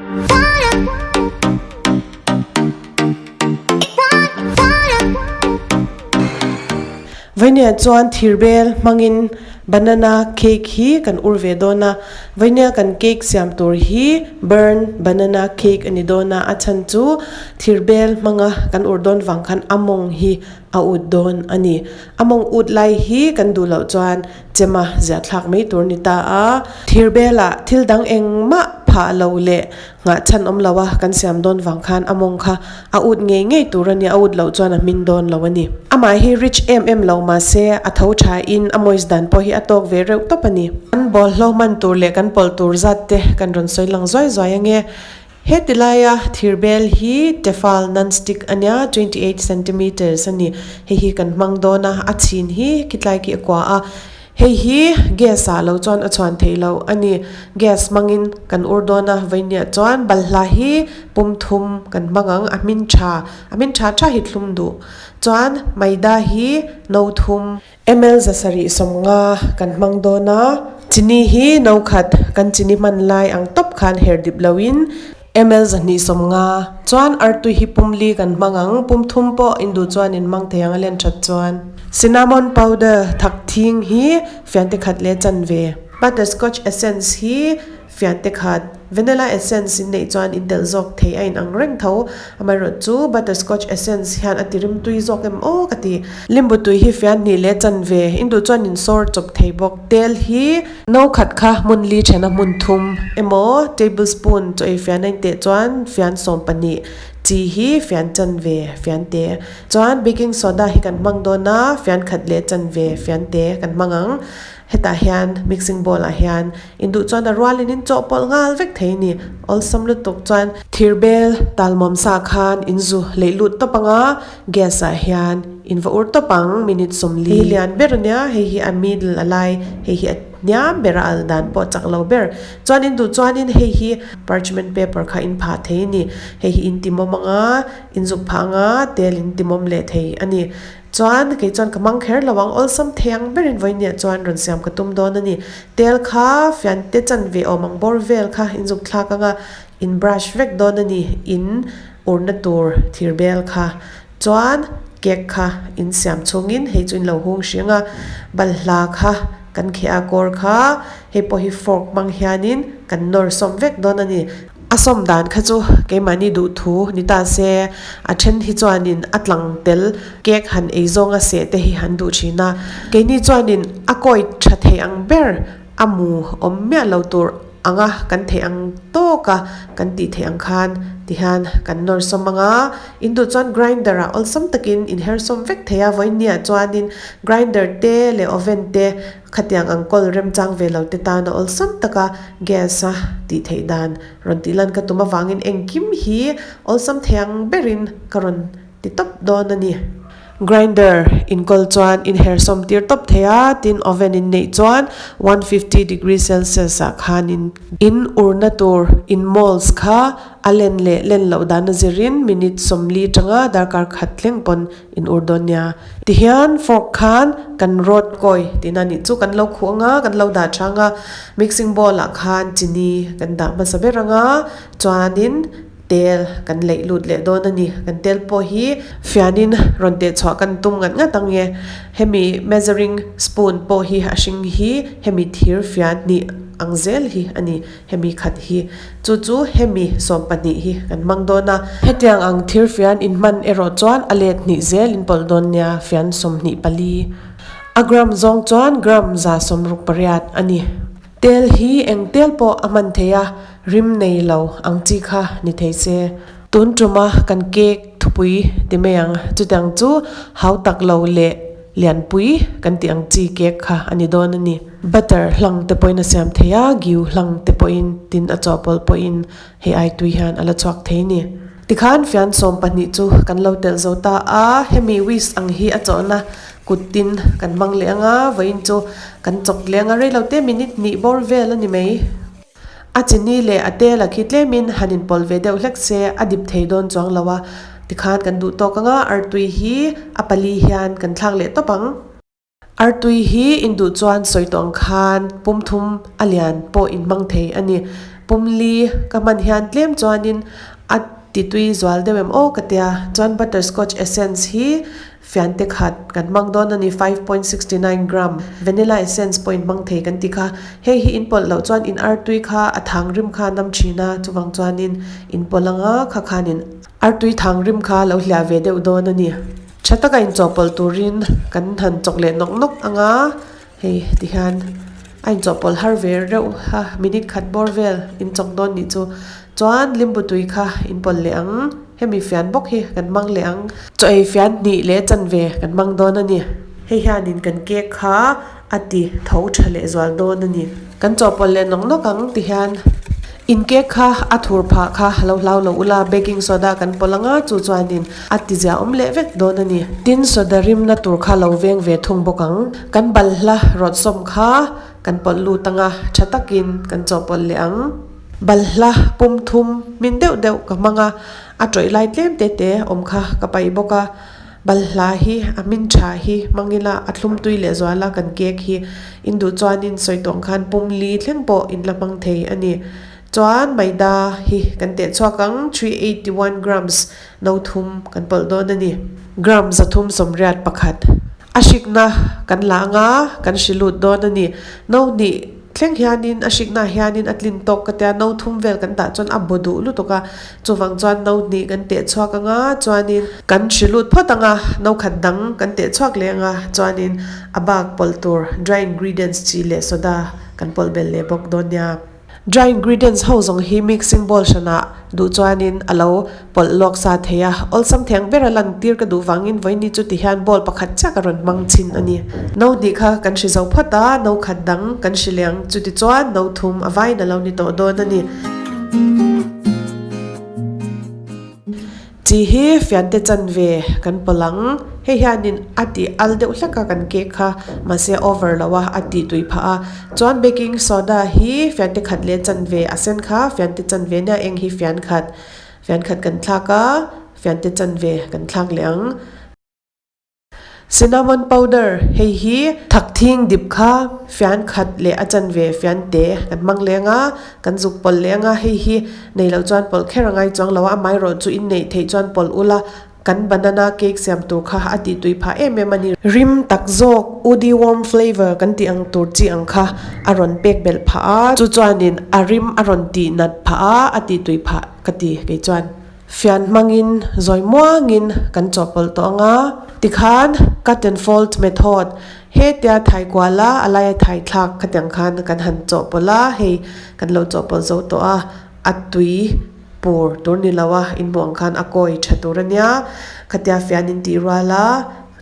Vainia chuan thirbel hmangin banana cake hi kan ur ve dawn a, Vainia kan cake siam tur hi burn banana cake a ni dawn a, a chhan chu thirbel hmanga kan ur dawn vang khan a mawng hi a ut dawn a ni. A mawng ut lai hi kan duh loh chuan chema ziah thlak mai tur a ni ta a, thirbelah thil dang engmah phah lo leh Nghah chhan awm lo a, kan siam dawn vang khan a mawng kha a ut ngei ngei tur a ni, a ut loh chuan a hmin dawn lo a ni. Amah hi rich em em lo mahse a tho tha in a moist dan pawh hi a tawk ve reuh tawp a ni. Kan bawlhlo hman tur leh kan pawlh tur zat te kan rawn sawi lang zuai zuai ange. Heti laia thirbel hi Tefal non-stick a nia, 28 centimetres a ni. Hei hi kan hmang dawn a, a chhin hi khitlai khi a kua a. Hei hi gas ah lo chuan a chhuan theih loh a ni. Gas hmangin kan ur dawn a, vawinia chuan balhla hi pum thum kan hmang ang, a hmin tha, a hmin tha tha hi thlum duh. Chuan maida hi no thum. Ml 750 kan hmang dawn a, chini hi no khat kan chini hman lai ang tawp khan her dip loin ml 250 chuan artui hi pum li kan hmang ang, pum thum pawh in duh chuan in hmang thei ang a len that chuan. Cinnamon powder thak thing hi fiante khat leh chanve. Butterscotch essence hi fiante khat, vanilla essence in neih chuan in telh zawk thei a in ang reng tho. Amaherawh chu butterscotch essence hian a ti rimtui zawk em aw ka ti. Limbu tui hi fian hnih leh chanve in duh chuan in sawr chawp thei bawk. Tel hi no khat kha hmun li thena hmun thum emaw tablespoon chaw ei fian a inteh chuan fian 12 chi hi fian chanve fian te chuan baking soda hi kan hmang dawn a fian khat leh chanve fian te kan hmang ang. Hetah hian mixing bowl ah hian in duh chuan a rualin in chawhpawlh nghal vek thei a ni. Awlsam lutuk chuan thirbel talmawm sa khan in zu leih lut tawp ang a, gas ah hian in va ur tawp ang minute 40. Hei lian ber a nia, hei hi a middle a lai, hei hi a hniam ber a al dan pawh chak lo ber. Chuan in duh chuanin hei hi parchment paper kha in phah thei a ni. Hei hi in timawm ang a, in zuk phah ang a, tel in timawm leh thei a ni. Chuan kei chuan ka mang kher lo ang, awlsam thei ang berin vawinia chuan rawn siam ka tum dawn a ni. Tel kha fiante chanve awm ang bawr vel kha in zuk thlak anga in brush vek dawn a ni, in urna tur thir bel kha. Chuan cake kha in siam chhungin hei chu in lo hung hring a, balhla kha kan kheh a kawr kha hei pawh hi fork hmang hianin kan nawr sawm vek dawn a ni. A sawm dan kha chu keimahni duh thu ni ta se, a then hi chuanin a tlang tel cake han ei zawnga seh te hi han duh thin a. Keini chuanin a kawi tha thei ang ber a mu awm miah lo tur anga kan theih ang tawka kan tih theih ang khan tihian kan nawr sawm ang a. In duh chuan grinder ah awlsam takin in her sawm vek thei a, vawinia chuanin grinder te leh oven te Khatiang ang kawl remchang ve lo te tana awlsam taka gas a tih theih dan rawn tih lan ka tum avangin engkim hi awlsam thei ang berin ka rawn ti tawp dawn a ni. Grinder inkawl chuan inher sawm tir tawp thei a, tin oven in neih chuan 150 degree celsius ah khanin in urna tur in molds kha a len leh len loh dan a zirin minute 40 tanga darkar khat thleng pawn In ur dawn nia. Tihian fork khan kan rawt kawi tihna nih chu kan lo khuh anga kan lo dah tha anga mixing bowl ah khan chini kan dah hmasa ber anga chuanin tel kan leih lut leh dawn a ni. Kan tel pawh hi fianin rawn teh chhuah kan tum ngat ngat ang e. Hemi measuring spoon pawh hi a hring hi hemi thir fian hnih ang zel hi a ni. Hemi khat hi chu chu hemi 12 hi kan hmang dawn a. Hetiang ang thir fian inhman erawh chuan a let hnih zel in pawlh dawn nia, fian 24. A gram zawng chuan gram 168 a ni. Tel hi eng tel pawh a hman thei a, rim nei lo ang chi kha ni thei se. Tun tuma kan cake thupui ti mai ang, chutiang chu hau tak lo leh lianpui kan tih ang chi cake kha a ni dawn a ni. Butter hlang te pawhin a siam thei a, giu hlang te pawhin tin a chawhpawlh pawhin hei ai tui hian a la chhuak thei a ni. Tikhan fian 12 chu kan lo telh zo ta a, hemi whisk ang hi a chawhna kut tin kan hmang leh ang a, vawiin chu kan chawk leh ang a, reilote minute hnih bawr vel a ni mai. A chini leh a tel a khi tlemin han inpawlh ve deuh hlek se a dip thei dawn chuang lo a, tikhan kan duh tawk ang a, artui hi a pali hian kan thlak leh tawp ang. Artui hi in duh chuan sawi tawh ang khan pum thum a lian pawh in hmang thei a ni. Pum li ka hman hian tlem chuanin a ti tui zual deuh em aw ka tia. Chuan butterscotch essence hi fiante khat kan hmang dawn a ni, 5.69 gram. Vanilla essence pawh in hmang thei kan ti kha. Hei hi in pawlh loh chuan in artui kha a thang rim kha a nam thin a, chuvang chuanin in pawlh anga kha khanin artui thang rim kha lo hliah ve deuh dawn a ni. Tha taka inchawhpawlh turin kan han chawk leh nawk nawk anga hei tihian a inchawhpawlh har ve reuh a minute khat bawr vel inchawk dawn nih chu chuan limbu tui kha inpawlh leh ang hemi fian bawk hi kan hmang leh ang chaw ei fian hnih leh chanve kan hmang dawn a ni. Hei hianin kan cake kha a ti tho tha leh zual dawn a ni. Kan chawhpawlh leh nawk nawk ang ti hian in cake kha a thur phah kha lo hlau lo ula, baking soda kan pawlh anga chu chuanin a ti zia awm leh vek dawn a ni. Tin soda rimna tur kha lo veng ve thung bawk ang. Kan balhla rawt sawm kha kan pawlh lut anga tha takin kan chawhpawlh leh ang. Balhla pum thum hmin deuh deuh ka hmang a, a tawih lai tlem te te awm kha ka paih bawk a. Balhla hi a hmin tha hi hmang ila a thlum tui leh zual a kan cake hi in duh chuanin sawi tawng khan pum li thleng pawh in la hmang thei a ni. Chuan maida hi kan teh chhuak ang 381 grams no thum kan pawlh dawn a ni. Gram 381 a hrikna kan la anga kan hri lut dawn a ni. No hnih thleng hianin a hriknaah hianin a tlin tawk ka tia no thum vel kan dah chuan a baw duh lutuk a. Chuvang chuan no hnih kan teh chhuak anga chuanin kan hri lut phawt anga no khat dang kan teh chhuak leh anga chuanin a bak pawlh tur dry ingredients chi leh soda kan pawlh belh leh bawk dawn nia. Dry ingredients ho zawng hi mixing bowl hranah duh chuanin a lo pawlh lawk sa thei a, awlsam theng bera lan tir ka duh vangin vawiini chu tihian bowl pakhat chiah ka rawn hmang chhin a ni. No hnih kha kan hri zo phawt a, no khat dang kan hri leh ang chutichuan no thum a vaiin a lo ni tawh dawn a ni. Chi hi fiante chanve kan pawlh ang. Hei hianin a tih al deuh hlek a kan cake kha mahse over lo a a tih tui phah a. Chuan baking soda hi fiante khat leh chanve a sen kha fiante chanve nia eng hi fian khat fian khat kan thlak a fiante chanve kan thlak leh ang. Cinnamon powder, Hei hi thakthing dip kha fian khat leh a chanve fian te kan hmang leng a, kan zuk pawlh leng a, hei hi nei loh chuan pawlh kher a ngai chuang lo a, amaherawh chu in neih theih chuan pawlh ula kan banana cake siam tur kha a tih tui phah em em a ni. Rim tak zawk woody warm flavour kan tih ang tur chi ang kha a rawn pek belh phah a, chu chuanin a rim a rawn tih nat phah a, a tih tui phah ka ti kei chuan. Fian hmangin zawi muangin kan chawhpawlh tawh ang a, tikhan cut and fold method hetia thai kual a, a laia thai thlak khatiang khan kan han chawhpawlh a, hei kan lo chawhpawlh zo tawh a, a tui pur tur ni lo a, inhmuh ang khan a kawi tha tur a nia, khatia fian in tih rual a.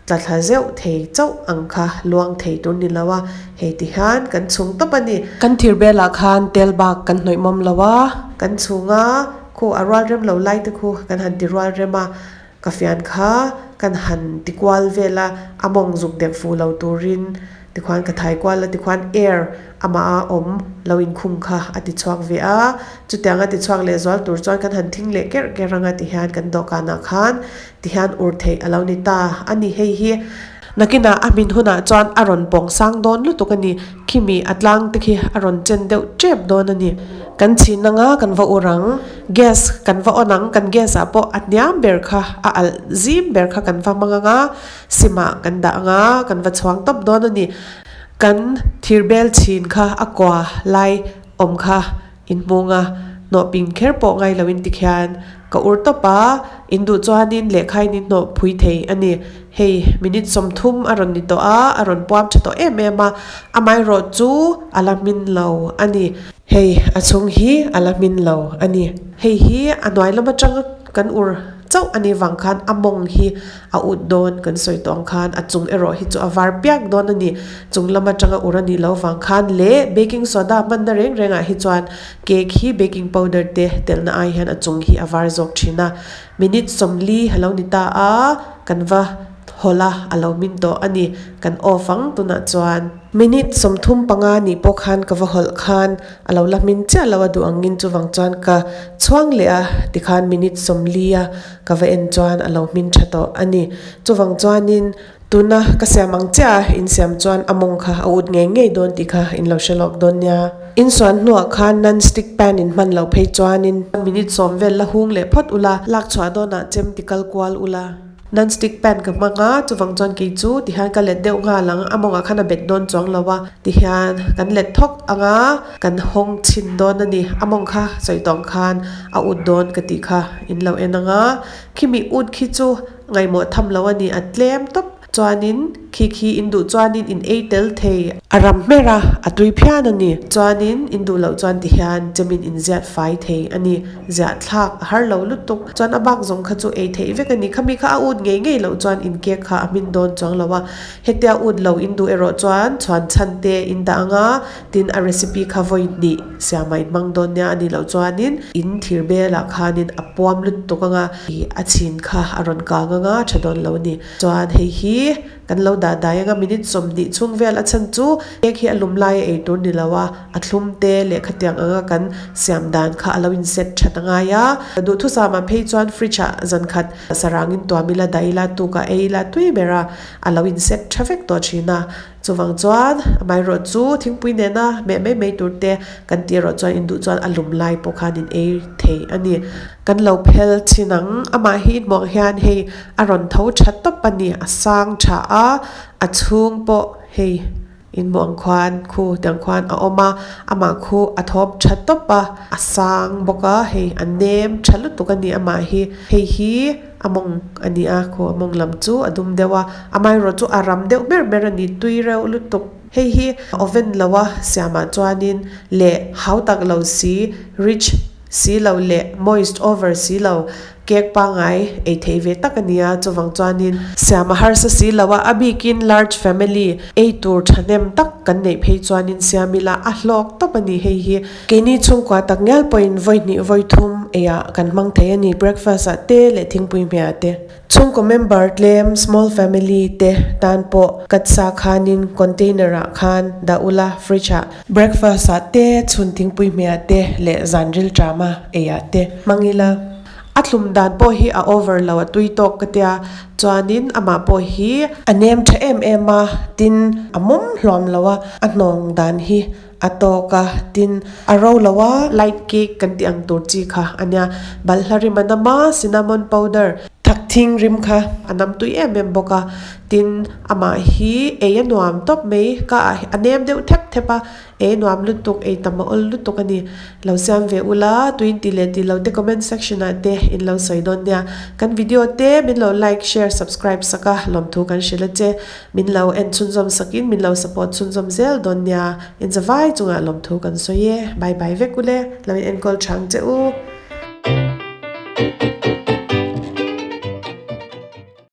Tla thla zeuh thei chauh ang kha luang thei tur ni lo a, hei ti hian kan chhung tawp a ni. Kan thir belah khan tel bak kan hnawih mawm lo a. Kan chhung a, khu a rual rem lo lai te khu kan han ti rual rem a, ka fian kha kan han ti kual vel a, a mawng zuk deuh fuh lo turin tikhuan ka thai kual a, tikhuan air amah a awm lo inkhung kha a ti chhuak ve a, chutiang a ti chhuak leh zual tur chuan kan han thing leh kerh kerh ang a ti hian kan dawhkanah khan Tihian ur theih a lo ni ta a ni hei hi. Nakinah a hmin hunah chuan a rawn pawng sang dawn lutuk a ni. Khimi a tlang te khi a rawn chen deuh tep dawn a ni. Kan chhin anga kan va ur ang. Gas kan va on ang. Kan gas ah pawh a hniam ber kha a alh zim ber kha kan va hmang anga sim ah kan dah anga kan va chhuang tawp dawn a ni. Kan thirbel chhin kha a kua lai awm kha Inhmunga hnawh ping kher pawh ngai loin tikhian ka ur tawp a, in duh chuanin lehkhain in hnawh phui thei a ni. Hei minute 30 a rawn ni tawh a, a rawn puam tha tawh em em a, amaherawh chu a la hmin lo a ni. Hei a chhung hi a la hmin lo a ni. Hei hi a hnuai lam atanga kan ur chauh a nih vang khan a mawng hi a ut dawn kan sawi tawh ang khan a chung erawh hi chu a var piak dawn a ni. Chung lam atanga ur a nih loh vang khan leh baking soda hmanna reng rengah hi chuan cake hi baking powder te telna ai hian a chung hi a var zawk thin a. Minute 40 a lo ni ta a, kan va hawlh a, a lo min tawh a ni. Kan off ang tunah chuan. Minute 35 nih pawh khan ka va hawlh khan a lo la hmin chiah lo a duh angin chuvang chuan ka chhuang leh a tikhan minute 40 a ka va en chuan a lo hmin tha tawh a ni. Chuvang chuanin tuna ka siam ang chiah a insiam chuan a mawng kha a ut ngei ngei dawn tih kha in lo hre lawk dawn nia. In suan hnuah khan non stick pan in hman loh phei chuanin minute sawm vel la hung leh phawt ula, lak chhuah dawnah chem ti kal kual ula. Non stick pan ka hmang a, chuvang chuan kei chu tihian ka let deuh nghal ang, a mawngah khan a bet dawn chuang lo a, tihian kan let thawk ang a, kan hawng chhin dawn a ni, a mawng kha sawi tawng khan a ut dawn ka tih kha in lo en ang a, khimi ut khi chu ngaihmawh tham lo a ni, a tlem tawp. Chuanin khi khi in duh chuanin in ei tel thei. A ram hmer a, a tui phian a ni. Chuanin in duh loh chuan ti hian chemin in ziat fai thei a ni. Ziah thlak a har lo lutuk. Chuan a bak zawng kha chu ei theih vek a ni. Khami kha a ut ngei ngei loh chuan in cake kha a hmin dawn chuang lo a. Hetia ut lo in duh erawh chuan chhuan chhan te in dah ang a, tin a recipe kha vawi hnih siam ah in hmang dawn nia a nih loh chuanin in thir belah khanin a puam lutuk ang a, a chhin kha a rawn kang ang a, tha dawn lo a ni. Chuan hei hi kan lo dah dai anga minute 20 chhung vel a chhan chu cake hi a lum laia ei tur ni lo a, a thlum te leh khatiang anga kan siam dan kha a lo in set that a ngai a. Duhthusam ah phei chuan fridge ah zan khat sarang in tuam ila dah ila tukah ei ila tui ber a, a lo in set tha vek tawh thin a. Chuvang chuan amaherawh chu thingpui nena meh mai mai tur te kan tih erawh chuan induh chuan a lum lai pawh khan in ei thei a ni. Kan lo phel chin ang. Amah hi inhmuh ang hian hei a rawn tho tha tawp a ni. A sang tha a, a chhung pawh hei inhmuh ang khuan khu tiang khuan a awm a, amah khu a thawp tha tawp a, a sang bawk a, hei a nem tha lutuk a ni amah hi. Hei hi a mawng a ni a, khu a mawng lam chu a dum deuh a, amaherawh chu a ram deuh ber ber a ni, tui reuh lutuk. Hei hi oven lo a siamah chuanin leh hau tak lo si rich si lo leh moist over si lo cake pangngai ei theih ve tak a nia, chuvang chuanin siam a harsa si lo a, a bikin large family ei tur thahnem tak kan neih phei chuanin siam ila a hlawk tawp a ni hei hi. Keini chhungkua tak ngial pawhin vawi hnih vawi thum eiah kan hmang thei a ni, breakfast ah te leh thingpui hmeiah te. Chhungkaw member tlem, small family, te tan pawh cut sa khanin container ah khan dah ula fridge ah. Breakfast ah te, chhun thingpui hmeiah te leh zan rilṭama eiah te hmang ila. A thlum dan pawh hi a over lo a tui tawk ka tia, chuanin amah pawh hi a nem tha em em a, tin a mawm hluam lo a, a hnawng dan hi A tawk a, tin, a ro lo a, light cake kan tih ang tur chi kha a nia. Balhla rim a nam a, cinnamon powder, thakthing rim kha a nam tui em em bawk a, tin, amah hi ei a nuam tawp mai, ka ah a nem deuh thep thep a, ei a nuam lutuk, ei tam a awl lutuk a ni. Lo siam ve ula, tuin tih leh tih lo te comment section ah te in lo sawi dawn nia. Kan video te min lo like, share, subscribe sak a, lawmthu kan hrilh a che. Min lo en chhunzawm sakin min lo support chhunzawm zel dawn nia. Inzavai chungah lawmthu kan sawi e. Bye bye vek ule. Lo in enkawl thang che u.